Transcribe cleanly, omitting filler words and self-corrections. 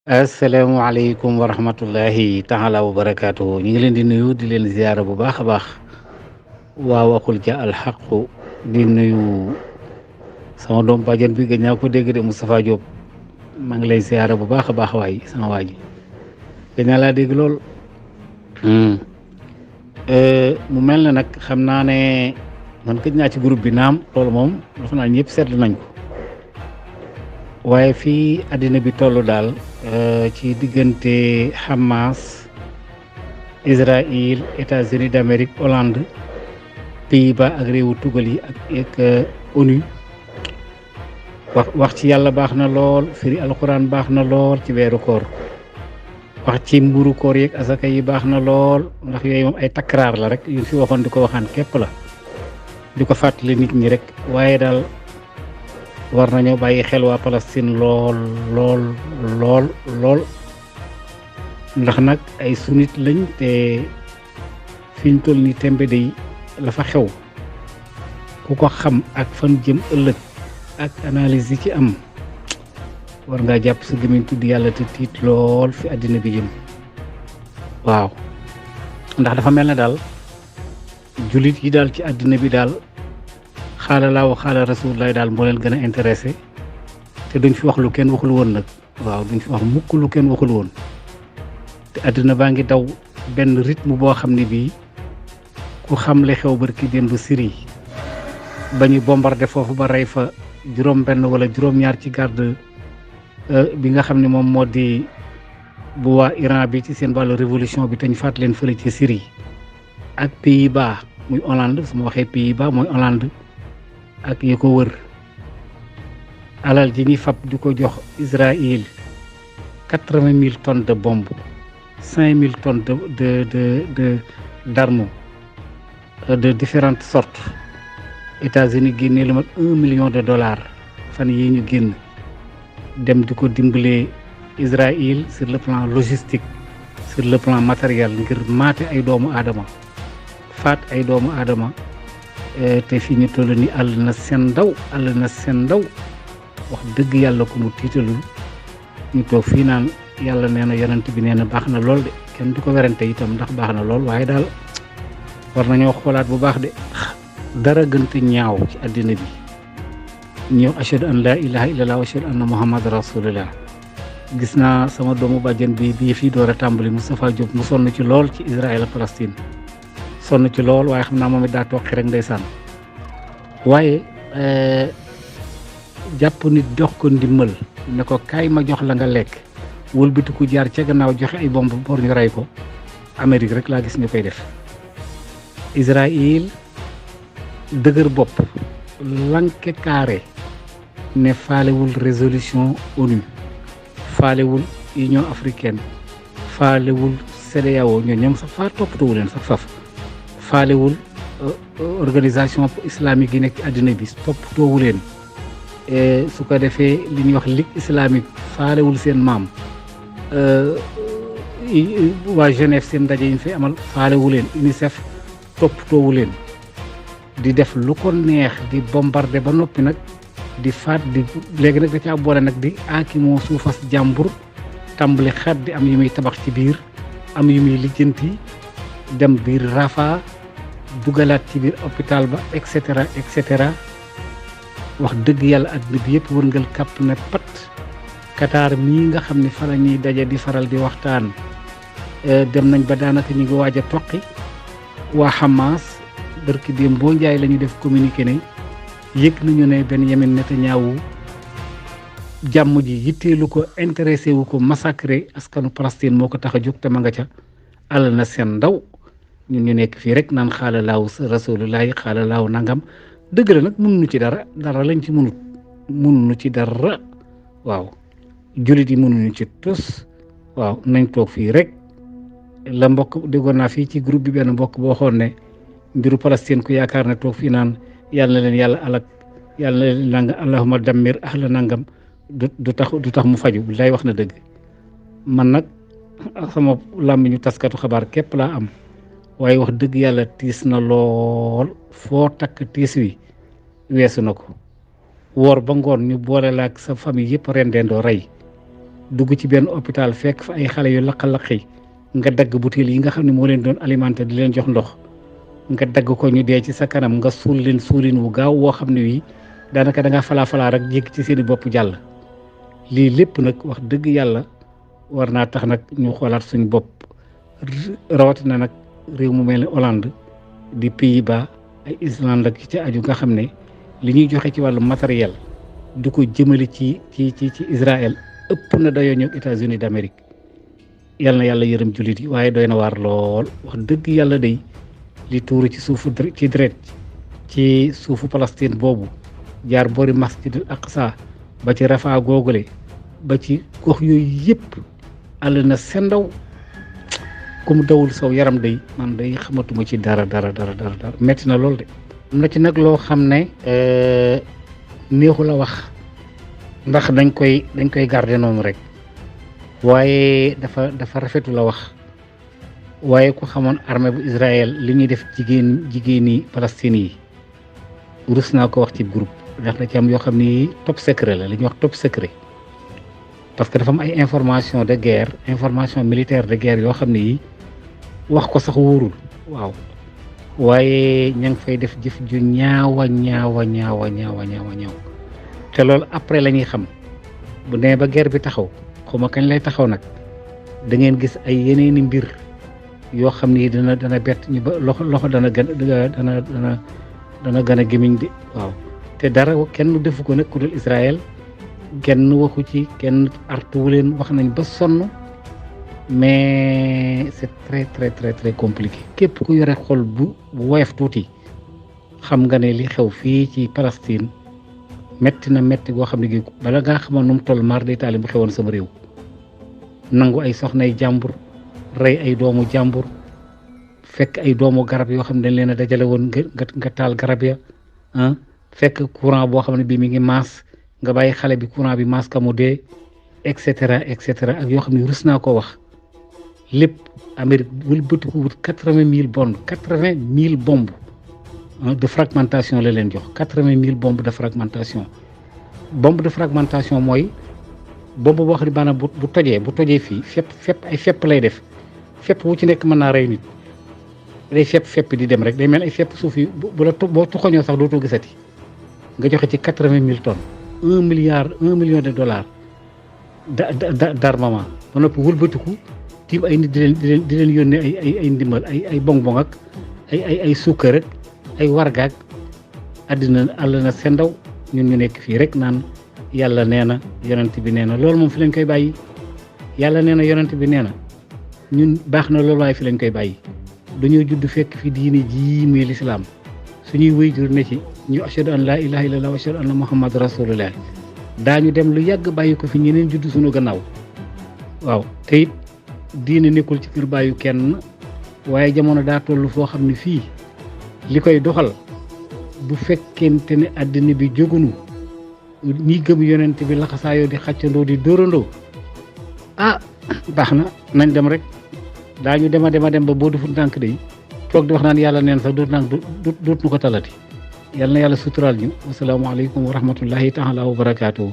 asalaamaaleykum wa rahmatullahi taala wa barakaatu ñu ngi leen di nuyu di leen ziyaara bu baax a baax waa waxul ca alxaqu di nuyu sama doom bàjjen bi gëj naa ko dégg de Moustapha Diop maa ngi lay ziyaara bu baax a baax waay sama waa ji gëj naa laa dégg lool. mu mel ne nag xam naa ne man gëj naa ci groupe bi naam loolu moom dafa naa ñëpp seetlu nañ ko waaye fii àddina bi toll daal ci diggante Hamas Israël États-Unis d'Amérique Hollande Pays-Bas ak réewu tugal yi ak ONU wax ci yàlla baax na lool firi alxuraan baax na lool ci weeru koor wax ci mburu koor yeeg asaka yi baax na lool ndax yooyu moom ay takraar la rek yu fi waxoon di ko waxaan képp la di ko fàttali nit ñi rek waaye daal war nañoo bàyyi xel waa Palestine lool lool lool lool ndax nag ay sunnit lañ te fiñ toll ni tembe day la fa xew ku ko xam ak fan jëm ëllëg ak analyse yi ci am war ngaa jàpp sa gémmiñ tudd yàlla te tiit lool fi àddina bi jëm waaw ndax dafa mel ne daal jullit yi daal ci àddina bi daal xaala laa wa xaala rasulullah daal moo leen gën a intéressé te duñ fi wax lu kenn waxul woon nag waaw duñ fi wax mukk lu kenn waxul woon te àddina baa ngi daw benn rythme boo xam ne bii ku xam le xew barki démb Syrie ba ñu bombardé foofu ba rey fa juróom benn wala juróom-ñaar ci garde bi nga xam ne moom moo di bu waa Iran bi ci seen wàllu révolution bi te ñu faat leen fële ci Syrie ak Pays-Bas muy Hollande su ma waxee Pays-Bas mooy Hollande ak yi ko wër alal ji ñuy fab di ko jox Israël 80 000 tonnes de bombes 5 000 tonnes d'armes de différentes sortes États-Unis génnee lu mat $1 million fan yi ñu génn dem di ko dimbalee Israël sur le plan logistique sur le plan matériel ngir maate ay doomu aadama faat ay doomu aadama te fii ñu toll ni àll na seen ndaw wax dëgg yàlla ko mu tiitalul ñu toog fii naan yàlla nee na yonent bi nee na baax na lool de kenn du ko werante itam ndax baax na lool waaye daal war nañoo xoolaat bu baax de dara gënte ñaaw ci àddina bi ñëw ashhadu an laa ilaha illallah wa ashhadu anna muhammad rasulullah gis naa sama doomu bàjjen bii fii door a tàmbali Moustapha Diop mu sonn ci lool ci Israël ak Palestine sonn ci lool waaye xam naa moom it daa toqi rek ndeysaan waaye jàpp nit jox ko ndimbal ne ko kaay ma jox la nga lekk wëlbatiku jaar ca gannaaw joxe ay bomb pour ñu rey ko Amérique rek laa gis ñu koy def Israël dëgër bopp lanke carré ne faalewul résolution ONU faalewul Union africaine faalewul CEDEAO ñoom sax faa toppatoo leen sax faf faalewul organisation islamique yi nekk ci àddina bi toppatoowu leen su ko defee li ñuy wax ligue islamique faalewul seen maam waa Genève seen ndaje yi ñu fi amal faalewu leen UNICEF toppatoowu leen di def lu ko neex di bombardé ba noppi nag di faat di léegi nag da caa boole nag di aakimoo suufas jàmbur tàmbali xat di am yu muy tabax ci biir am yu muy lijjanti dem biir Rafa dugalaat ci biir hôpital ba et cetera wax dëgg yàlla àddina bi yëpp wërngal kàpp ne pat Qatar mii nga xam ne fa la ñuy daje di faral di waxtaan dem nañ ba daanaka ñu ngi waaj a toqi waa Hamas barki démb boo njaay la ñu def communiqué ne yëg nañu ne Benyamin Netanyahu jàmm ji yitteelu ko intéressé wu ko massacré askanu Palestine moo ko tax a jóg te ma nga ca àll na seen ndaw ñun ñu nekk fii rek naan xaala laaw rasulullahi xaala laaw nangam dëgg la nag mënuñu ci dara lañ ci mënuñu ci dara waaw jullit yi mënuñu ci tus waaw nañ toog fii rek la mbokk déggoon naa fii ci groupe bi benn mbokk boo xoon ne mbiru Palestine ku yaakaar ne toog fii naan yàlla na leen yàlla alak yàlla na leen nanga allahumma dammir ahla nangam du tax mu faju lay wax na dëgg man nag sama làmmiñu taskatu xabaar képp laa am waaye wax dëgg yàlla tiis na lool foo takk tiis wi weesu na ko woor ba ngoon ñu boole la ak sa famille yëpp rendendoo rey dugg ci benn hôpital fekk fa ay xale yu laq-laqi nga dagg butéel yi nga xam ne moo leen doon alimenté di leen jox ndox nga dagg ko ñu dee ci sa kanam nga suul leen suulin wu gaaw woo xam ne wii daanaka da ngaa falaa rek jéggi ci seeni bopp jàll. lii lépp nag wax dëgg yàlla war naa tax nag ñu xoolaat suñ bopp rawatina nag réew mu mel ne Hollande di Pays-Bas ay Islande ak ci aju nga xam ne li ñuy joxe ci wàllu matériel di ko jëmale ci Israël ëpp na dayoo ñëw États-Unis d'Amérique. yal na yàlla yërëm jullit yi waaye doy na waar lool wax dëgg yàlla day li tuuru ci suufu ci deret ci suufu Palestine boobu jaar boori masjidul Aqsa ba ci Rafah googule ba ci gox yooyu yëpp àll na sendaw ku mu dawul saw yaram day man day xamatuma ci dara metti na lool de. am na ci nag loo xam ne neexu la wax ndax dañ koy garder noonu rek. waaye dafa rafetu la wax waaye ku xamoon armée bu Israël li ñuy def jigéeni Palestine yi rus naa ko wax ci groupe ndax da ci am yoo xam ni top secret la li ñuy wax top secret parce que dafa am ay information de guerre information militaire de guerre yoo xam ne yi wax ko sax wóorul waaw waaye ña ngi fay def jëf ju ñaawa te loolu après la ñuy xam bu demee ba guerre bi taxaw xuma kañ lay taxaw nag da ngeen gis ay yeneeni mbir yoo xam ni dana bett ñu ba loxo dana gën a gémmiñ di waaw te dara kenn defu ko nag ku dul Israël kenn waxu ci kenn artuwu leen wax nañ ba sonn mais c'est très compliqué képp ku yore xol bu woyof tuuti xam nga ne li xew fii ci Palestine metti na metti goo xam ne gi bala ngaa xamoon nu mu toll mar day taali bu xewoon sama réew nangu ay soxnay jàmbur rey ay doomu jàmbur fekk ay doomu garab yoo xam ne dañ leen a dajale woon nga taal garab ya fekk courant boo xam ne bii mi ngi maas nga bàyyi xale bi courant bi maas ka mu dee et cetera ak yoo xam ne rus naa ko wax lépp Amérique wul bëtiku wut 80 000 bombes de fragmentation la leen jox 80 000 bombes de fragmentation mooy bombe boo xam ne maanaam bu tojee fii fépp lay def fépp wu ci nekk mën naa rey nit day fépp di dem rek day mel ay fépp suuf yi boo tuxoñoo sax dootoo gisati nga joxe ci 80 000 tonnes 1 million de dollars d'armement ba noppi wëlbatiku tiim ay nit di leen yónnee ay ndimbal ay bonbon ak ay suukar ak ay wargaag àddina àll na seen ndaw ñun ñu nekk fii rek naan yàlla nee na yonent bi nee na loolu moom fi lañ koy bàyyi yàlla nee na yonent bi nee na ñun baax na loolu waaye fi lañ koy bàyyi dañoo judd fekk fi diine ji muy lislaam suñuy waajur ne ci ñu ashhadu an laa ilaha illallah wa ashhadu anna muhammad rasulullah daañu dem lu yàgg bàyyi ko fi ñeneen judd suñu gannaaw waaw te it diine nekkul ci kër bàyyu kenn waaye jamono daa toll foo xam ne fii li koy doxal bu fekkente ne àddina bi jógunu ñi gëm yonent bi laxasaayoo di xàccandoo di dóorandoo baax na nañ dem rek daañu dem ba boo defut ndànk day toog di wax naan yàlla neen sax doot nu ko talati yàlla na yàlla suturaal ñu wasalaamaaleykum wa rahmatullahi taala wa barakaatuhu